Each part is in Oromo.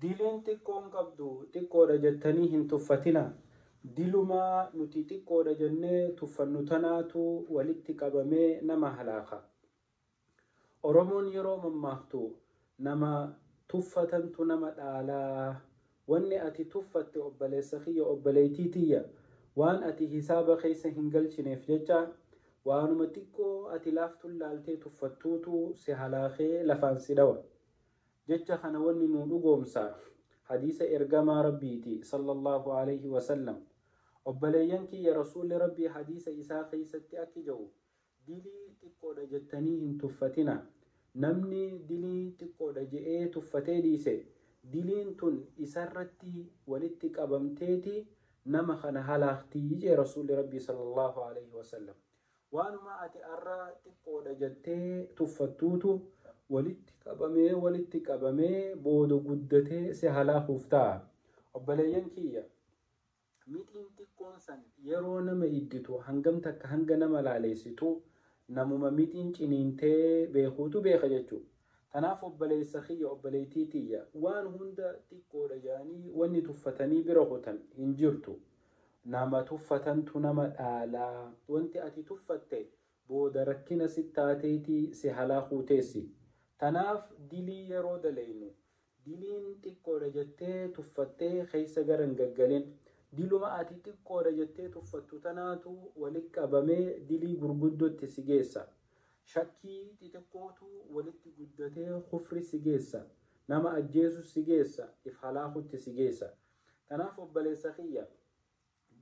Diliin xiqqoon qabdu xiqqoodha jettanii hin tuffatinaa. Diluma nuti xiqqoodha jennee tuffannu tanaatu walitti qabamee nama halaaka. Oromoon yeroo mammaaktu nama tuffatantu nama dhaalaa. Wanni ati tuffatte obboleessa kiyya obboleettii tiyya waan ati hisaaba keessa hin galchineef jecha waanuma xiqqoo ati laaftuun laaltee tuffattuutu si halaakee lafaan si dhawa. Jecha kana wanni nu dhugoomsa hadiisa ergamaa Rabbiiti sallallahu alayhi wasallam. Obboleeyyan kiyya, Rasuulli Rabbii hadiisa isaa keessatti akki jedhu: "Dilii xiqqoodha jettanii hin tuffatina. Namni dilii xiqqoodha je'ee tuffatee dhiise, diliin tun isarratti walitti qabamteeti nama kana halaaktii," jee Rasuulli Rabbii sallallahu alayhi wasallam. Waanuma ati arra xiqqoodha jettee tuffattuutu walitti qabamee walitti qabamee booda guddatee si halaakuuf ta'a. Obboleeyyan kiyya, mixiin xiqqoon san yeroo nama idditu hangam takka hanga nama laaleessitu namuma mixiin ciniintee beekuutu beeka jechuudha. Kanaaf obboleessa kiyya, obboleettii tiyya, waan hunda xiqqoodha jedhanii wanni tuffatanii bira kutan hin jirtu. Nama tuffatantu nama dhaalaa. Wanti ati tuffatte booda rakkina si taateetii si halaakuu teessi. Tanaaf dilii yeroo daleynu, diliin xiqqoodha jettee tuffattee keessa gara hin gaggalin. Diluma ati xiqqoodha jettee tuffattu tanaatu walitti qabamee dilii gurguddootti si geessa. Shakkii xixiqqootu walitti guddatee kufri si geessa. Nama ajjeesu si geessa. If halaakutti si geessa. Kanaaf obboleessa kiyya,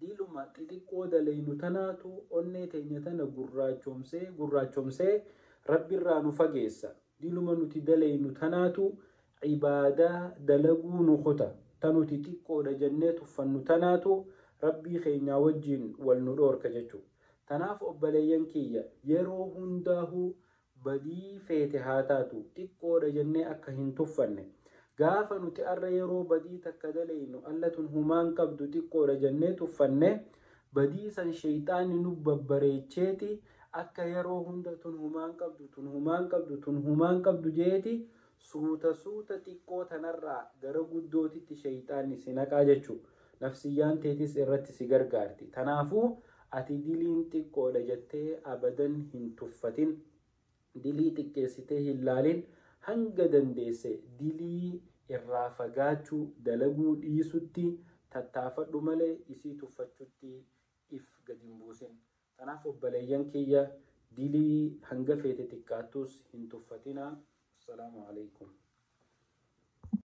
diluma xixiqqoo daleynu tanaatu onnee teenya tana gurraachomsee gurraachomsee Rabbirraa nu fageessa. Diluma nuti daleynu tanaatu ibaadaa dalaguu nu kuta. Ta nuti xiqqoodha jennee tuffannu tanaatu Rabbii keenyaa wajjin wal nu dhoorka jechuudha. Tanaaf obboleeyyan kiyya, yeroo hundaahuu badii feete haa taatu xiqqoodha jennee akka hin tuffanne. Gaafa nuti arra yeroo badii takka daleynu alla tun humaan qabdu, xiqqoodha jennee tuffanne, badii san sheeyxaanni nu babbareecheeti akka yeroo hunda tun humaan qabdu, tun humaan qabdu, tun humaan qabdu jeeti suuta suuta xiqqoo tanarraa gara guddootitti sheeyxaanni si naqaa jechuudha. Nafsiyyaan teetis irratti si gargaarti. Tanaafuu ati diliin xiqqoodha jettee abadan hin tuffatin. Dilii xiqqeessitee hin laalin. Hanga dandeesse dilii irraa fagaachuu, dalaguu dhiisutti tattaafadhu malee isii tuffachutti if gadi hin buusin. Kanaaf obboleeyyan kiyya, dilii hanga feete xiqqaattus hin tuffatinaa. Assalaamu alaikum.